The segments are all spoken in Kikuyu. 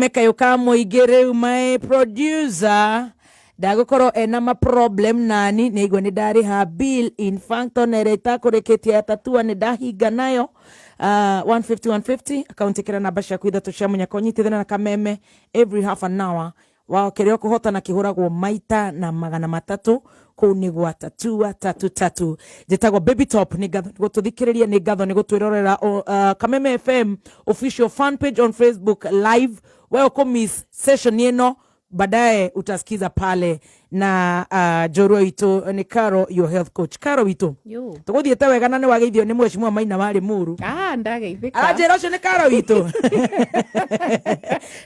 Wone kayũ ka mũingĩ rĩu, my producer ndagũkorwo ena ma problem nani nĩ aigua nĩ ndarĩha bill. In fact, ona ĩrĩa itakũrĩkĩtie ya tatua nĩ ndahinga nayo. 150 150 akaunti, ĩkĩra namba ciaku ithatũ cia mũnyaka, ũnyitithane na Kameme every half an hour wa kĩrĩa ũkũhotana kĩhũragwo maita na 300 kũu nĩ gwa Tatua tatu tatu. Njĩtagwo Baby Top. Nĩ ngatho nĩ gũtũthikĩrĩria, nĩ ngatho nĩ gũtwĩrorera Kameme FM official fan page on Facebook live. We ũkũ miss session ĩno, baadaye utasikiza pale na njorua witũ nĩ Caro, your health coach. Caro witũ. Yo. Tũgũthiĩte wega na nĩ wageithio nĩ mheshimiwa Maina warĩ Mũru. Ah, ndageithĩka. Aranjĩra ũcio nĩ Caro witũ.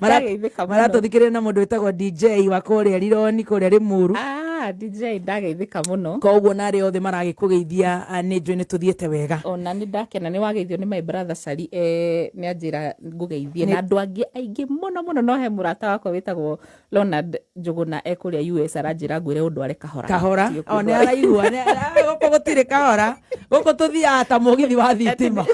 Ndageithĩka mũno. Maratũthikĩrĩria na mũndũ wĩtagwo DJ wa kũrĩa Rironi, kũrĩa Rĩmuru. Ah, DJ, ndageithĩka mũno. Koguo na arĩa othe maragĩkũgeithia, nĩ njũĩ nĩ tũthiĩte wega. Ona nĩ ndakena nĩ wageithio nĩ my brother Sari, nĩ anjĩra ngũgeithie na andũ angĩ aingĩ mũno mũno, no he mũrata wakwa wĩtagwo Leonard Njũgũna e kũrĩa US, aranjĩra ngwĩre ũndware kahora. Kahora. Tiga O nĩ kũndwara. araigua gũkũ gũtirĩ kahora, gũkũ tũthiaga ta mũgithi wa thitima.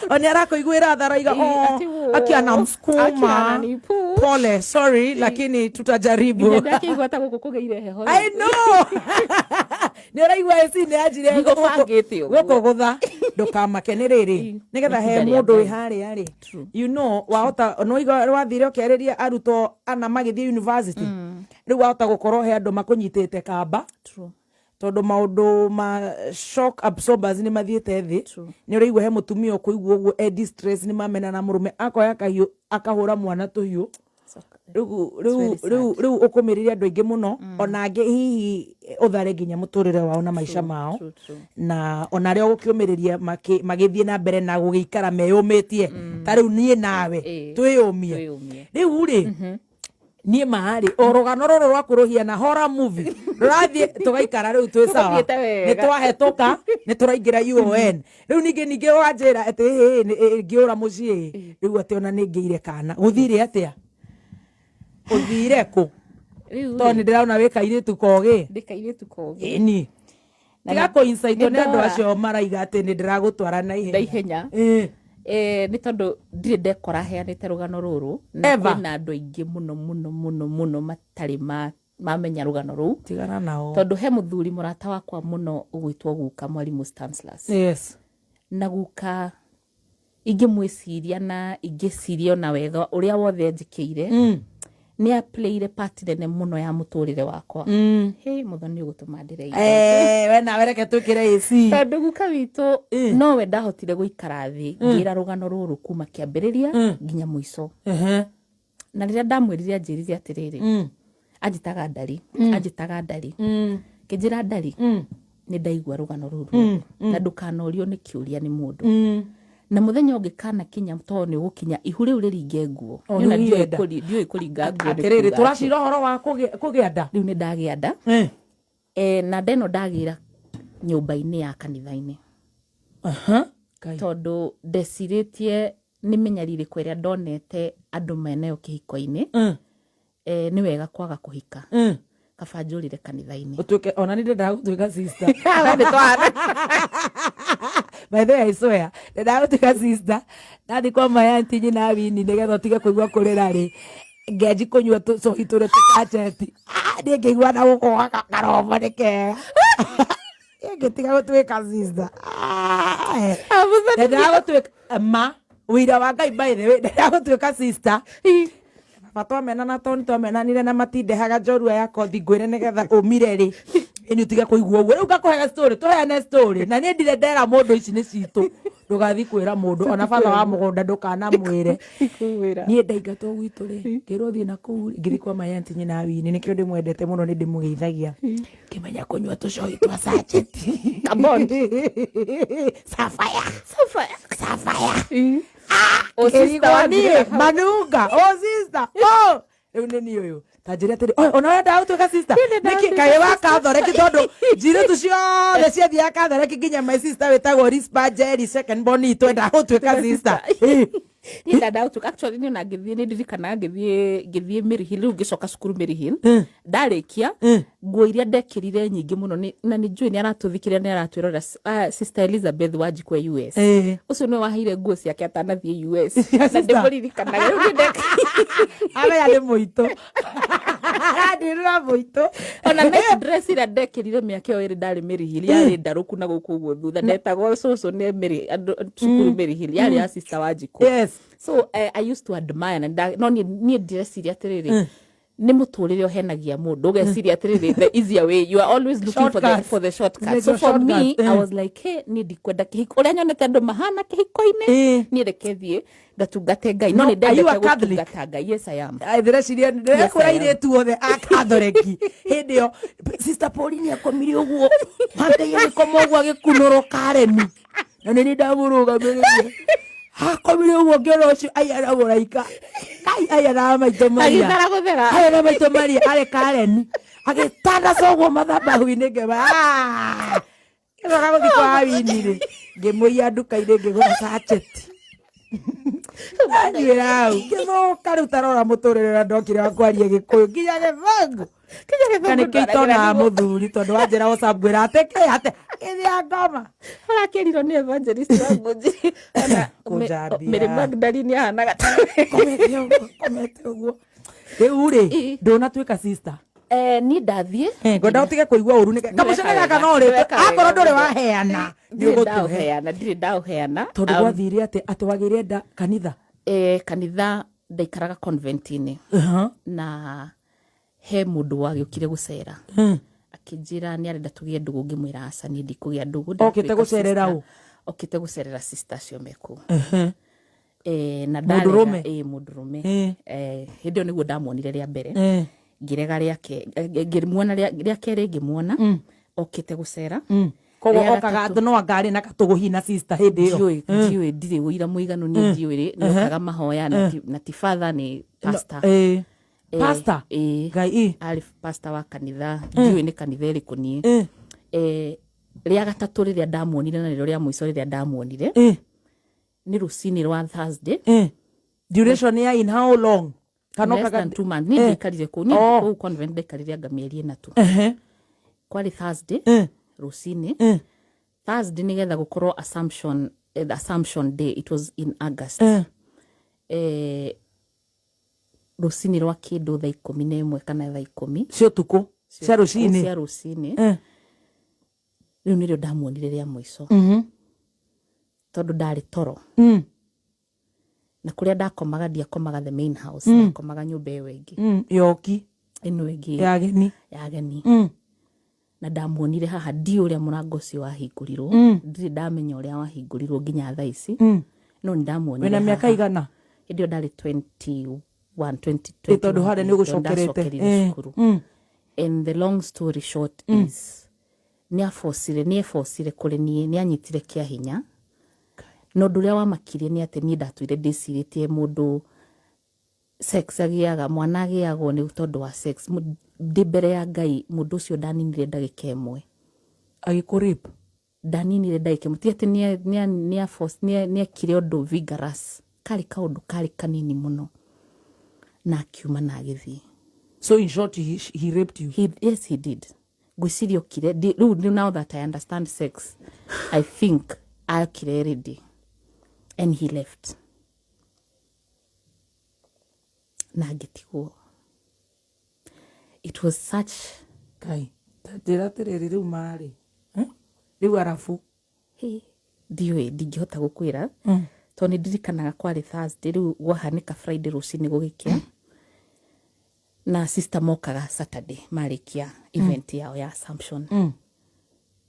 O nĩ arakũiguĩra tha, araiga, Ĩ, ati "Oh, wo, aki anamsukuma." Aki ananipush. Pole, sorry, lakini tutajaribu. Nginya ndakĩigua ta gũkũ kũgĩire heho. I know. Nĩ ũraigua AC nĩ yanjire. Ndigũbangĩte ũguo. Gũkũ gũtha ndũkamake nĩ rĩrĩ nĩgetha he Ihinda rĩa mũndũ wĩ Ngai. harĩa rĩ. True. Wahota nĩwaigua wathire ũkĩarĩria arutwo ana magĩthiĩ university, rĩu wahota gũkorwo he andũ makũnyitĩte kamba. True. Tondũ maũndũ ma shock absorbers nĩ mathiĩte thĩ. True. Nĩ ũraigua he mũtumia ũkũigua ũguo e distress, nĩ mamena na mũrũme, akoya kahiũ akahũra mwana tũhiũ. Rĩu rĩu Very sad. Rĩu ũkũmĩrĩria andũ aingĩ mũno, ona angĩ hihi ũthare nginya mũtũrĩre wao na maica mao. True, true. Na ona arĩa ũgũkĩũmĩrĩria magĩthiĩ na mbere na gũgĩikara meyũmĩtie ta rĩu niĩ nawe twĩyũmie. Twĩyũmie. Rĩu rĩ, niĩ marĩ o rũgano rũrũ rwaku rũhiana horror movie rũrathiĩ, tũgaikara rĩu twĩ sawa. Tũthiĩte wega. Nĩ twahetũka, nĩ tũraingĩra UON rĩu. Ningĩ wanjĩra atĩ ngĩũra mũciĩ rĩu atĩ ona nĩ ngĩire kana gũthire atĩa, ũthire kũ? Rĩu Tondũ nĩ ndĩrona wĩ kairĩtu kogĩ. Ndĩ kairĩtu kogĩ. Ĩni Na tiga kũincaitwo nĩ andũ ndora. acio maraiga atĩ nĩ ndĩragũtwara na na ihenya. Ihenya. Nĩ tondũ ndirĩ ndekora heanĩte rũgano rũrũ na Ever. kwĩna andũ aingĩ mũno mũno mũno mũno matarĩ mamenya rũgano rũu. Tigana nao. Tondũ he mũthuri mũrata wakwa mũno ũgwĩtwo guka mwarimũ Stanislas. Na guka ingĩmwĩciria na ingĩciria ona wega ũrĩa wothe njĩkĩire, nĩ aplayire part nene mũno ya mũtũrĩre wakwa. Hĩ, mũthoni ũgũtũma ndĩre. We nawe reke twĩkĩre AC. Tondũ guka witũ nowe ndahotire gũikara thĩ ngĩra rũgano rũrũ kuma kĩambĩrĩria nginya mũico. Na rĩrĩa ndamwĩrire, anjĩrire atĩrĩrĩ, anjĩtaga ndari, anjĩtaga ndari, kĩnjĩra, "Ndari, nĩ ndaigua rũgano rũrũ na ndũkanorio nĩ kĩũria nĩ mũndũ na mũthenya ũngĩ kana kinya, tondũ nĩ ũgũkinya ihu rĩu rĩringe nguo." O, Niĩ ona rĩu ndiũĩ irenda. ndiũĩ kũringa nguo nĩ Atĩrĩrĩ, kuuga atĩa. tũracira ũhoro wa kũgĩa nda. Rĩu nĩ ndagĩa nda. Na nda ĩno ndagĩra nyũmba-inĩ ya kanitha-inĩ. Ngai. Tondũ ndecirĩtie nĩ mĩnyarirĩko ĩrĩa ndonete andũ menayo kĩhiko-inĩ, nĩ wega kwaga kũhika, kaba njũrĩre kanitha-inĩ. Ũtuĩke ona nĩ ndendaga gũtuĩka sister. We nĩ twana. By the way, I swear ndendaga gũtuĩka sister, ndathi kwa mayanti nyina wini nĩgetha ũtige kũigua kũrĩra rĩ, ngenji kũnyua tũcohi tũrĩa tũkacheti. Ah, niĩ ngĩigua na gũkũ karobo nĩ kega, niĩ ngĩtiga gũtuĩka sister. Ah, ndendaga gũtuĩka ma wĩira wa Ngai. By the way, ndendaga gũtuĩka sister. Baba twamenana, tondũ twamenanire na matindehaga njorua ya kothi, ngwĩre nĩgetha ũmire rĩ, ĩni ũtige kũigua ũguo. Rĩu ngakũhega story, tũheane story, na niĩ ndirĩ ndera mũndũ, ici nĩ citũ, ndũgathiĩ kwĩra mũndũ, ona batha wa mũgũnda ndũkanamwĩre. Ikuwĩra. Niĩ ndaingatwo gwitũ rĩ, ngĩrwo thiĩ na kũu rĩ, ngĩthiĩ kwa mayanti nyina wini, nĩkĩo ndĩmwendete mũno, nĩ ndĩmũgeithagia, ngĩmenya kũnyua tũcohi twa sacheti. Kabond. Sapphire. Sapphire. Sapphire. O sister Ngĩrigwo wanjĩrĩra niĩ manunga o sister o rĩu nĩ niĩ ũyũ ta njĩra atĩrĩ, "Oi, ona wenda gũtuĩka sister?" Nĩ Nĩkĩ kaĩ wa kathoreki? Tondũ njirĩtu ciothe ciathiaga kathoreki, nginya my sister wĩtagwo Rispa Jerry, second born itũ, endaga gũtuĩka sister. Ĩ. Niĩ ndandaga gũtuĩka, actually niĩ ona ngĩthiĩ, nĩ ndirikanaga ngĩthiĩ Maryhill, rĩu ngĩcoka cukuru Maryhill, ndarĩkia, nguo iria ndekĩrire nyingĩ mũno na nĩ njũĩ nĩ aratũthikĩrĩria, nĩ aratwĩrorera, Sister Elizabeth Wanjikũ e US. Ũcio nĩwe waheire nguo ciake atanathiĩ US. Cia Na sister. ndĩmũririkanaga. Rĩu niĩ Amenya nĩ mũitũ, arandirĩra mũitũ. Ona night dress ĩrĩa ndekĩrire mĩaka ĩyo ĩrĩ ndarĩ Maryhill, yarĩ ndarũku na gũkũ ũguo thutha, ndetagwo cũcũ nĩ Mary andũ cukuru Maryhill, yarĩ ya Sister Wanjikũ. So I used to admire na no niĩ ndĩreciria atĩrĩrĩ, nĩ mũtũrĩre ũhenagia mũndũ, ũgeciria atĩrĩrĩ, the easier way, you are always looking for the, Shortcuts. for the shortcut. Nĩguo So for me, shortcut, I was like, hey, niĩ ndikwenda kĩhiko ũrĩa nyonete andũ mahana kĩhiko-inĩ. Niĩ reke thiĩ ngatungate Ngai, no No, nĩ are you a ndendete Catholic? gũtungata Ngai. Yes, I am. Ndĩreciria ndĩrekũra Yes, I am. airĩtu othe a Katholeki hĩndĩ ĩyo, Sister Pauline akomire ũguo, Ngai agĩkoma ũguo, agĩkunũrwo kareni, na nĩ niĩ ndamũrũgamĩrĩire. Akomire ũguo, ngĩona ũcio aiyana mũraika Ngai, aiyana maitũ Maria. Agĩthara gũthera. Aiyana maitũ Maria arĩ kareni, agĩtandaca ũguo mathabahu-inĩ, ngĩma ngĩcoka gũthiĩ kwa Wini rĩ, ngĩmũiya nduka-inĩ, ngĩgũra sacheti, anyuĩra hau, ngĩthũka. Rĩu tarora mũtũrĩre ũrĩa ndokire wa kwaria Gĩkũyũ nginya Gĩthũngũ, na nĩkĩo itonaga mũthuri, tondũ wanjĩra WhatsApp ngwĩra atĩ kĩ atĩ kĩthia ngoma. Ũrakĩrirwo nĩ evangelist wa Ngũnji. Ona Kũnjambia. Mary Magdalene ahanaga ta Komete ũguo, komete ũguo. Rĩu rĩ, ndũnatuĩka sister? Niĩ ndathiĩ. Ngwenda ũtige kũigua ũru nĩke kamũcene gaka no Nĩweka rĩtwe wega. akorwo ndũrĩ waheana nĩ Ndirĩ ũgũtũhe. ndaũheana, ndirĩ ndaũheana. Tondũ gwathire atĩ wagĩire nda kanitha? Kanitha, ndaikaraga convent-inĩ, na he mũndũ wagĩũkire gũcera, akĩnjĩra nĩ arenda tũgĩe ndũgũ. Ngĩmwĩra aca, niĩ ndikũgĩa ndũgũ. Okĩte Ndatuĩka gũcerera sister. ũ? Okĩte gũcerera sister acio mekũu. Na Mũndũrũme? ndarega, mũndũrũme. Hĩndĩ ĩyo nĩguo ndamuonire rĩa mbere. Ngĩrega rĩake, ngĩmuona rĩa kerĩ, ngĩmuona okĩte gũcera. Koguo Rĩa okaga gatatũ- no anga arĩ na katũgũhi na sister hĩndĩ ĩyo. Ndiũĩ, ndirĩ ũira mũiganu niĩ, ndiũĩ rĩ nĩ okaga mahoya, na ti father, nĩ pastor. Pastor? Ĩĩ. Ngai ĩ. Arĩ pastor wa kanitha, ndiũĩ nĩ kanitha ĩrĩkũ niĩ. Rĩa gatatũ rĩrĩa ndamuonire, na rĩrĩa rĩa mũico rĩrĩa ndamuonire, nĩ rũcinĩ rwa Thursday. Duration ya in how long kana Less okaga than 2 months niĩ ndaikarire kũu, niĩ kũu convent ndaikarire anga mĩeri 4 tu. Kwarĩ Thursday rũcinĩ, Thursday nĩgetha gũkorwo Assumption, Assumption Day, it was in August. Rũcinĩ rwa kĩndũ thaa 11 kana thaa 10. Cia ũtukũ, cia rũcinĩ? Cia rũcinĩ. Rĩu nĩrĩo ndamuonire rĩa mũico, tondũ ndarĩ toro, na kũrĩa ndakomaga, ndiakomaga the main house, ndakomaga nyũmba ĩyo ĩngĩ. Yoki. Ĩno ĩngĩ. Ya ageni. Ya ageni. Na ndamuonire haha, ndiũ ũrĩa mũrango ũcio wahingũrirwo, ndirĩ ndamenya ũrĩa wahingũrirwo nginya thaa ici, no nĩ ndamuonire Wĩna mĩaka haha. igana? Hĩndĩ ĩyo ndarĩ 21, 20, Ĩ, tondũ harĩa nĩ 21, ũgũcokerete. ndacokerire cukuru. And the long story short is, nĩ ebocire kũrĩ niĩ, nĩ anyitire kĩa hinya, na ũndũ ũrĩa wamakirie nĩ atĩ niĩ ndatũire ndĩcirĩtie mũndũ sex agĩaga mwana, agĩagwo nĩ tondũ wa sex. Ndĩ mbere ya Ngai, mũndũ ũcio ndaninire ndagĩka ĩmwe. Agĩkũ rape? Ndaninire ndagĩka ĩmwe. Ti atĩ nĩekire ũndũ vigorous, karĩ kaũndũ karĩ kanini mũno, na akiuma na agĩthiĩ. So in short, he raped you? Yes, he did. Ngwĩciria okire rĩu now that I understand sex, I think akire ready and he left, na ngĩtigwo. It was such Ngai, njĩra atĩrĩrĩ, rĩu marĩ, rĩu arabu? Hey, ndiũĩ, ndingĩhota gũkwĩra, tondũ nĩ ndirikanaga kwarĩ Thursday, rĩu gwahanĩka Friday rũcinĩ gũgĩkĩa, na sister mokaga Saturday marĩkia event yao ya Assumption.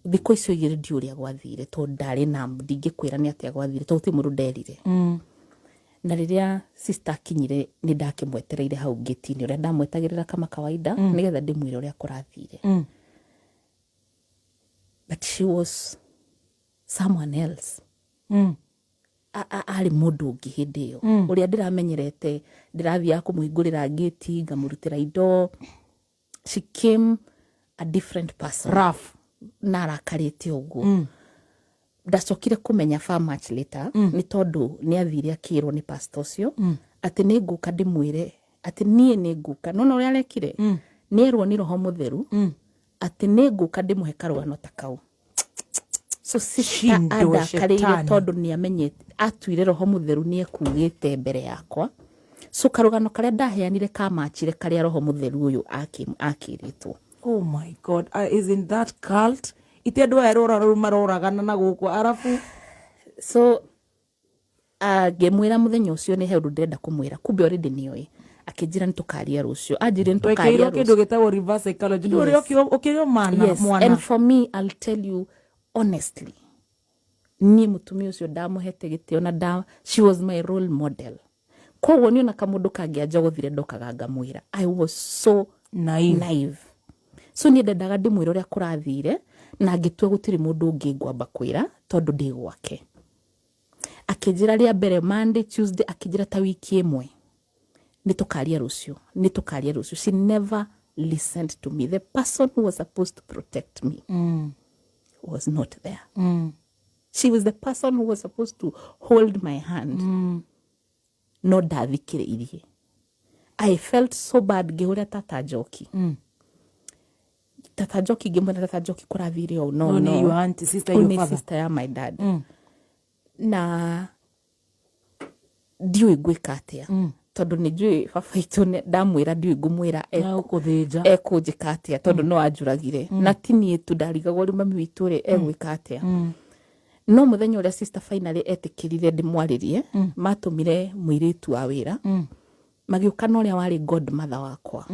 Thikũ icio igĩrĩ ndiũ ũrĩa gwathire, tondũ ndarĩ na, ndingĩkwĩra nĩ atĩa gwathire, tondũ gũtirĩ mũndũ nderire. Na rĩrĩa sister akinyire, nĩ ndakĩmwetereire hau ngĩti-inĩ ũrĩa ndamwetagĩrĩra kama kawaida, nĩgetha ndĩmwĩre ũrĩa kũrathire. But she was someone else. Arĩ mũndũ ũngĩ hĩndĩ ĩyo, ũrĩa ndĩramenyerete ndĩrathiaga kũmũhingũrĩra ngĩti, ngamũrutĩra indo. She came a different person. Rough. Na arakarĩte ũguo. Ndacokire kũmenya far much later, nĩ tondũ nĩ athire akĩrwo nĩ pastor ũcio atĩ nĩ ngũka ndĩmwĩre atĩ niĩ nĩ ngũka. Nona ũrĩa arekire, nĩ erwo nĩ Roho Mũtheru atĩ nĩ ngũka ndĩmũhe karũgano ta kau. So sister Shindwe andakarĩire shetani. Tondũ nĩ amenyete atuire Roho Mũtheru nĩ ekugĩte mbere yakwa. So karũgano karĩa ndaheanire kamachire karĩa Roho Mũtheru ũyũ akĩrĩtwo. Oh my God, isn't that cult? Ite andũ aya rora rũu maroragana na gũkũ arabu. So ngĩmwĩra mũthenya ũcio nĩ he ũndũ ndĩrenda kũmwĩra, kumbe already nĩoĩ. Akĩnjĩra nĩ tũkaria rũciũ, anjĩrire nĩ tũkaria Wekĩirwo kĩndũ rũciũ. Gĩtagwo reverse psychology. Ndũrĩ ũkĩrĩ o mana Yes, mwana. And for me, I'll tell you honestly, niĩ mũtumia ũcio ndamũhete gĩtĩo na she was my role model. Koguo niĩ ona kamũndũ kangĩanjogothire ndokaga ngamwĩra. I was so naive. Naive. So niĩ ndendaga ndĩmwĩre ũrĩa kũrathire, na ngĩtua gũtirĩ mũndũ ũngĩ ngwamba kwĩra tondũ ndĩ gwake. Akĩnjĩra rĩa mbere Monday, Tuesday, akĩnjĩra ta wiki ĩmwe nĩ tũkaria rũciũ, nĩ tũkaria rũciũ. She never listened to me. The person who was supposed to protect me was not there. She was the person who was supposed to hold my hand, no ndathikĩrĩirie. I felt so bad. Ngĩhũrĩra Tata Njoki, Tata Njoki, ngĩmwĩra, "Tata Njoki, kũrathire ũũ." No, No, no. Nĩ your auntie, sister, Ũyũ your nĩ father. Sister ya my dad. Na ndiũĩ ngwĩka atĩa tondũ nĩ njũĩ baba witũ ndamwĩra ndiũĩ ngũmwĩra Egũkũthĩnja. Ekũnjĩka atĩa tondũ no anjũragire. Na ti niĩ tu ndarigagwo, rĩu mami witũ rĩ egwĩka atĩa? No mũthenya ũrĩa sister finally etĩkĩrire ndĩmwarĩrie, matũmire mũirĩtu wa wĩra, magĩũka na ũrĩa warĩ godmother wakwa,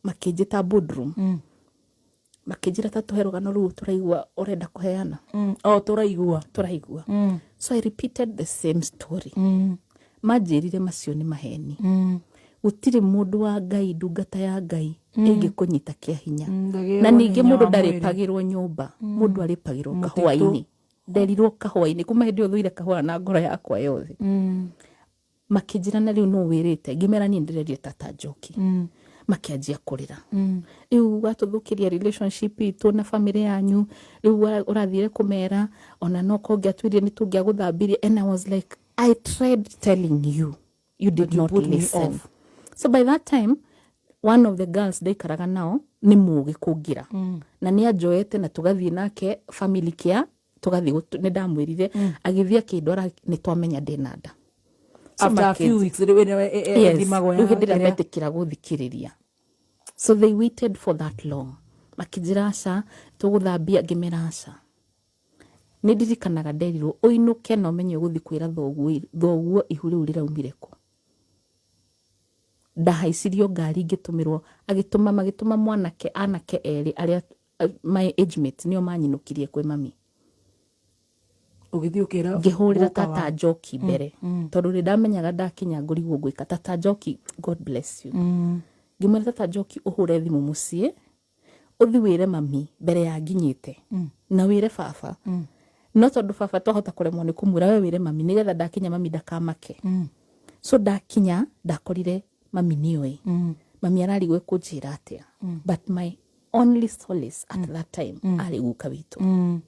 makĩnjĩta boardroom, makĩnjĩra ta tũhe rũgano rũu tũraigua ũrenda kũheana. O tũraigua. Tũraigua. So I repeated the same story. Manjĩrire macio nĩ maheni, gũtirĩ mũndũ wa Ngai, ndungata ya Ngai ĩngĩkũnyita kĩa hinya. Ndagĩrwo Na nĩ ningĩ hinya mũndũ wa mwĩrĩ. ndarĩpagĩrwo nyũmba, mũndũ arĩpagĩrwo Mũtitũ. Kahũa-inĩ nderirwo kahũa-inĩ. Kuma hĩndĩ ĩyo thũire kahũa na ngoro yakwa yothe. Makĩnjĩra na rĩu nũ wĩrĩte? Ngĩmera niĩ ndĩrerie Tata Njoki. Makĩanjia kũrĩra, rĩu watũthũkĩria relationship itũ na family yanyu, rĩu ũrathire kũmera ona no kũngĩatuire nĩ tũngĩagũthambirie. And I was like, "I tried telling you, you did But you not put me listen." off. So by that time one of the girls ndaikaraga nao nĩ mũgĩ kũngira na nĩ anjoete na tũgathiĩ nake family kia tũgathiĩ nĩ ndamwĩrire, agĩthiĩ akĩndwara, nĩ twamenya ndĩna nda. So After a few weeks rĩu ĩno Yes, ĩthimagwo rĩu ya hĩndĩ ĩrĩa kĩrĩa. Metĩkĩra gũthikĩrĩria. So they waited for that long, makĩnjĩra aca tũgũthambia. Ngĩmera aca. Nĩ ndirikanaga nderirwo ũinũke na ũmenye ũgũthiĩ kwĩra thoguo, thoguo ihu rĩu rĩraumire kũ. Ndahaicirio ngari ngĩtũmĩrwo, agĩtũma, magĩtũma mwanake, anake erĩ arĩa my age mates, nĩo manyinũkirie kwĩ mami. Ũgĩthiĩ ũkĩra Ngĩhũrĩra guka Tata Njoki mbere tondũ nĩ ndamenyaga ndakinya ngũrigwo ngwĩka. Tata Njoki, God bless you. Ngĩmwĩra, "Tata Njoki, ũhũre thimũ mũciĩ, ũthi wĩre mami mbere ya nginyĩte na wĩre baba, no tondũ baba twahota kũremwo nĩ kũmwĩra, we wĩre mami nĩgetha ndakinya mami ndakamake." So ndakinya ndakorire mami nĩoĩ. Mami ararigwo ekũnjĩra atĩa, but my only solace at that time arĩ guka witũ.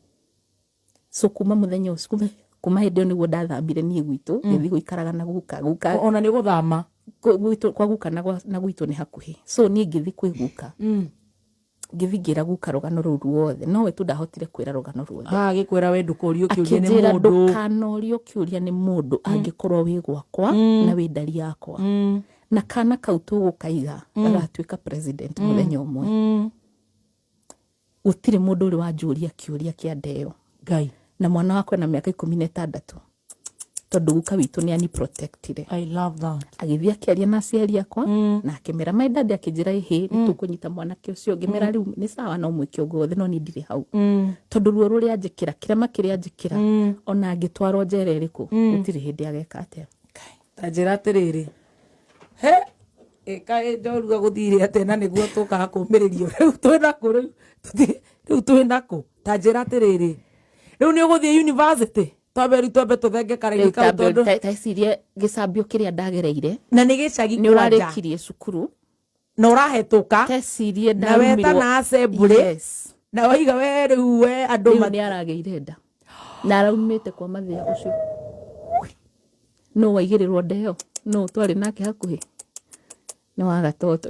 So kuma mũthenya ũcio, kuma hĩndĩ ĩyo nĩguo ndathambire niĩ gwitũ, ngĩthiĩ gũikaraga na guka. Guka Ona nĩ gũthama. Gwitũ, kwa guka na na gwitũ nĩ hakuhĩ, so niĩ ngĩthiĩ kwĩ guka, ngĩthiĩ ngĩra guka rũgano rũu ruothe. Nowe tu ndahotire kwĩra rũgano ruothe. Agĩkwĩra we ndũkorio kĩũria nĩ Akĩnjĩra mũndũ. Ndũkanorio kĩũria nĩ mũndũ angĩkorwo wĩ gwakwa na wĩ ndari yakwa, na kana kau tũgũkaiga gagatuĩka president mũthenya ũmwe. Gũtirĩ mũndũ ũrĩ wanjũria kĩũria kĩa ndeo. Ngai. Na mwana wakwa na mĩaka 16, tondũ guka witũ nĩ ani protectire. I love that. Agĩthiĩ akĩaria na aciari akwa na akĩmera, my dad akĩnjĩra, ĩhĩ nĩ tũkũnyita mwanake ũcio. Ngĩmera rĩu nĩ sawa, no mwĩke ũguo wothe, no niĩ ndirĩ hau tondũ ruo rũrĩa njĩkĩra, kĩrema kĩrĩa njĩkĩra, ona angĩtwarwo njera ĩrĩkũ gũtirĩ hĩndĩ ageka atĩa. Ta njĩra atĩrĩrĩ, he ĩka njorua gũthire atĩa na nĩguo tũkaga kũmĩrĩrio rĩu twĩnakũ rĩu rĩu twĩnakũ? Ta njĩra atĩrĩrĩ, rĩu nĩ ũgũthiĩ university? Twambe rĩu twambe tũthenge karaini Rĩu kau tondũ ta ecirie gĩcambio kĩrĩa ndagereire na nĩ gĩcagi nĩ kwanja ũrarĩkirie cukuru na ũrahetũka tecirie na weta na assembly Yes. Na waiga we rĩu we andũ Rĩu nĩ aragĩire nda. Na araumĩte kwa Mathĩa ũcio. Nũ waigĩrĩrwo ndeo? Nũ twarĩ nake hakuhĩ? Nĩ wa Gatoto.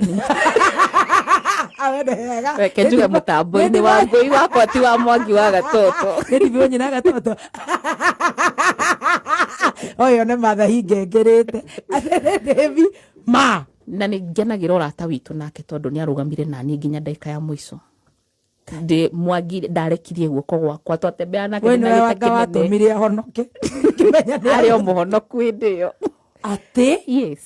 Awende wega. Reke njuge mũtambo-inĩ wa ngũi wakwa ti wa Mwangi wa Gatoto. Nĩ ndibio nyina Gatoto. Oyo nĩ matha hingengerĩte. Devi ma. Na nĩ ngenagĩra ũrata witũ nake tondũ nĩ arũgamire naniĩ nginya ndagĩka ya mũico. Ndĩ Mwangi ndarekirie guoko gwakwa twatembea nake We ndĩ na nĩwe gĩta wanga kĩnene. watũmire ahonoke. Ngĩmenya nĩ Arĩ o mũhonoku hĩndĩ ĩyo. Atĩ Yes.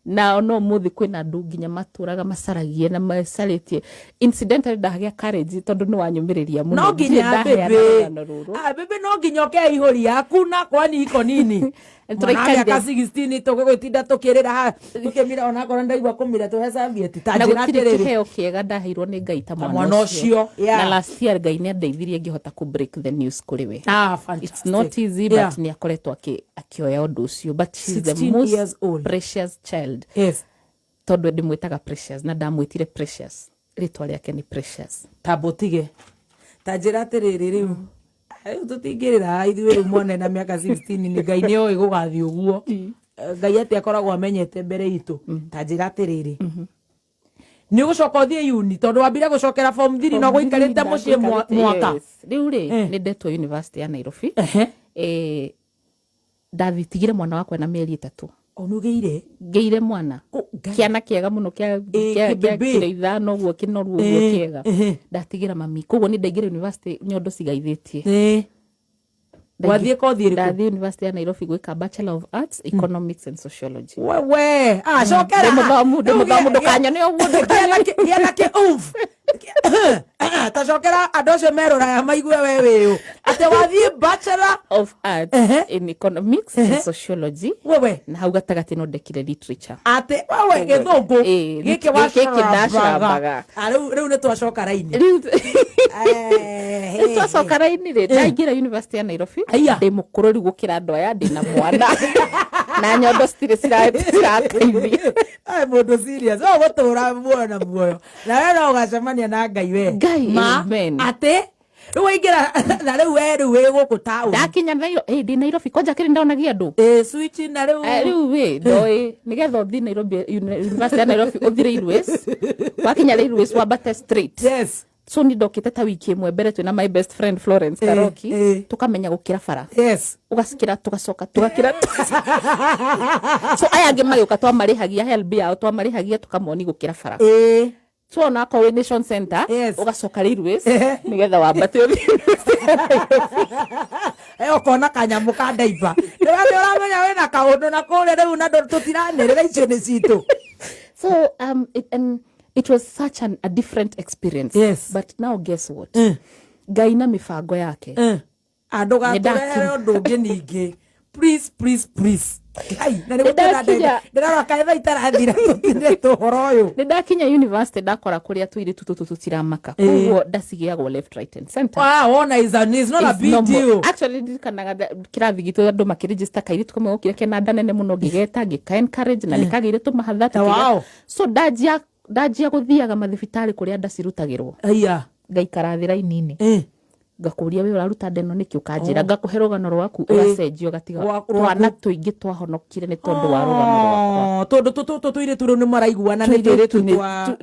Na no mũthĩ kwĩna andũ nginya matũraga macaragie na macarĩtie. Incidentally ndagĩa courage tondũ nĩ wanyũmĩrĩria mũno. No Ndirĩ nginya ndaheana bĩbĩ. rũgano rũrũ. Ah, bĩbĩ no nginya ũke ihũri yaku na kwani iko nini. Mwana wa Tũraikarire. mĩaka 16 tũgũgĩtinda tũkĩrĩra haha tũkĩmira onakorwo ndaigua kũmira tũhe serviette ta Na njĩra gũtirĩ atĩrĩrĩ. kĩheo kĩega ndaheirwo nĩ Ngai ta mwana mwana ũcio, ũcio. yeah. Na last year Ngai nĩ andeithirie ngĩhota kũ break the news kũrĩ we. Ah, It's fantastic. not easy but Yeah. nĩ akoretwo akĩoya ũndũ ũcio but she's the 16 most years old. precious child. Yes. Tondũ ndĩmwĩtaga Precious na ndamwĩtire Precious. Rĩtwa rĩake nĩ Precious. Tambo tige ta njĩra atĩrĩrĩ rĩu rĩu tũtingĩrĩra ithuĩ rĩu mwana ena mĩaka 16 nĩ Ngai nĩ oĩ gũgathiĩ ũguo. Ngai atĩ akoragwo amenyete mbere itũ. Ta njĩra atĩrĩrĩ, nĩ ũgũcoka ũthiĩ uni tondũ wambire gũcokera form 3 no gũikarĩte mũciĩ mwaka. Yes. Rĩu rĩ Eh. nĩ ndetwo university ya Nairobi. Ehe. Ndathĩtigire mwana wakwa na mĩeri 3. O nĩ ũgĩire? Ngĩire mwana. Kũ- Ngai. Kĩana kĩega mũno kĩa kĩa kĩa kĩbĩbĩ. kiro 5 ũguo kĩnoru ũguo kĩega. Ndatigĩra mami. Koguo nĩ ndaingĩra university nyondo cigaithĩtie. Wathiĩ kothi ĩrĩkũ? Ndathiĩ university ya Nairobi gwĩka Bachelor of Arts, Economics and Sociology. Wewe, ah, cokera. Ndĩ mũthomu, ndĩ Rĩu mũthomu, ndũkanyone ũguo, ndũkanyone. Gĩa na kĩ oof. Ta cokera andũ acio merũraya maigue we wĩũ. Atĩ wathiĩ Bachelor of Arts Ehe. in Economics and Sociology. Wewe. Na hau gatagatĩ no ndekire literature. Atĩ wewe gĩthũngũ Ĩĩ, gĩkĩ gĩkĩ wacrambaga. ndacrambaga. Ah, rĩu nĩ twacoka raini. Rĩu Eh, rĩu twacoka raini rĩ ndaingĩra university ya Nairobi Aya. ndĩ mũkũrũ rĩu gũkĩra andũ aya ndĩ na mwana na nyondo citirĩ cirateithia. Ai, mũndũ serious no gũtũra muoyo na muoyo na we no ũgacemania na Ngai we. Ngai, Ma, amen. atĩ rĩu waingĩra na rĩu we rĩu wĩ gũkũ taũni. Ndakinya Nairobi ndĩ Nairobi kwanja kĩrĩ ndonagia andũ. Ĩ switch na rĩu Rĩu wĩ ndoĩ nĩgetha ũthiĩ Nairobi university ya Nairobi ũthiĩ railways wakinya railways wambate straight. Yes. So ni ndokĩte ta wiki ĩmwe mbere twĩna my best friend Florence Karoki tũkamenya gũkĩra bara. Yes. Ũgacikĩra tũgacoka tũgakĩra. So aya angĩ magĩũka twamarĩhagia HELB yao twamarĩhagia tũkamoni gũkĩra bara. So ona akorwo wĩ Nation Center Yes. ũgacoka railways nĩgetha wambate ũthiĩ university ya Nairobi. Ũkona kanyamũ ka ndaiba nĩ ũramenya wĩna kaũndũ na kũrĩa rĩu na tũtiranĩrĩra icio nĩ citũ. So it was such a different experience. Yes. But now guess what? Ngai na mĩbango yake. Andũ gatũrehere ũndũ ũngĩ ningĩ. Please, please, please. Ngai, na nĩ gũtũra Nĩndakinya. ndĩrarora kaĩ thaa itarathira tũtinde ũhoro ũyũ. Nĩ ndakinya university ndakora kũrĩa tũirĩtu tũtũ tũtiramaka. Koguo ndacigĩagwo left, right and center. Ah, wona is a, is not a It's big normal. deal. Actually ndirikanaga kĩrathi gitũ andũ makĩregister kairĩtu kamwe gokire kena nda nene mũno ngĩgeta ngĩka encourage na nĩkagĩire tũmahatha tũkĩgĩa. Wow. So ndanjia gũthiaga mathibitarĩ kũrĩa nda cirutagĩrwo. Aya. Ngaikara thĩ raini-inĩ. Ngakũria we ũraruta nda ĩno nĩkĩ ũkanjĩra ngakũhe rũgano rwaku ũgacenjia ũgatiga twana tũingĩ twahonokire nĩ tondũ wa rũgano rwakwa. Oh, tondũ tũtũ tũirĩtu rĩu nĩ maraiguana nĩ tũirĩtu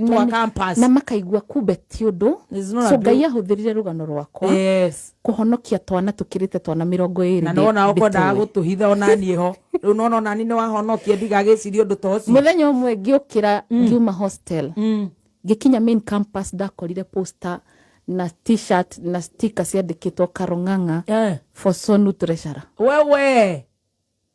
twa campus. Na makaigua kumbe ti ũndũ. It's not a So big- Ngai ahũthĩrire rũgano rwakwa Yes. kũhonokia twana tũkĩrĩte twana 20. Na nona ũkwendaga gũtũhitha ona niĩ ho rĩu nona ona niĩ nĩ wahonokia ndigagĩcirie ũndũ ta ũcio. Mũthenya ũmwe ngĩũkĩra ngiuma hostel ngĩkinya main campus ndakorire poster na t-shirt na sticker ciandĩkĩtwo Karong'ang'a for Sonu Treasurer. Wewe.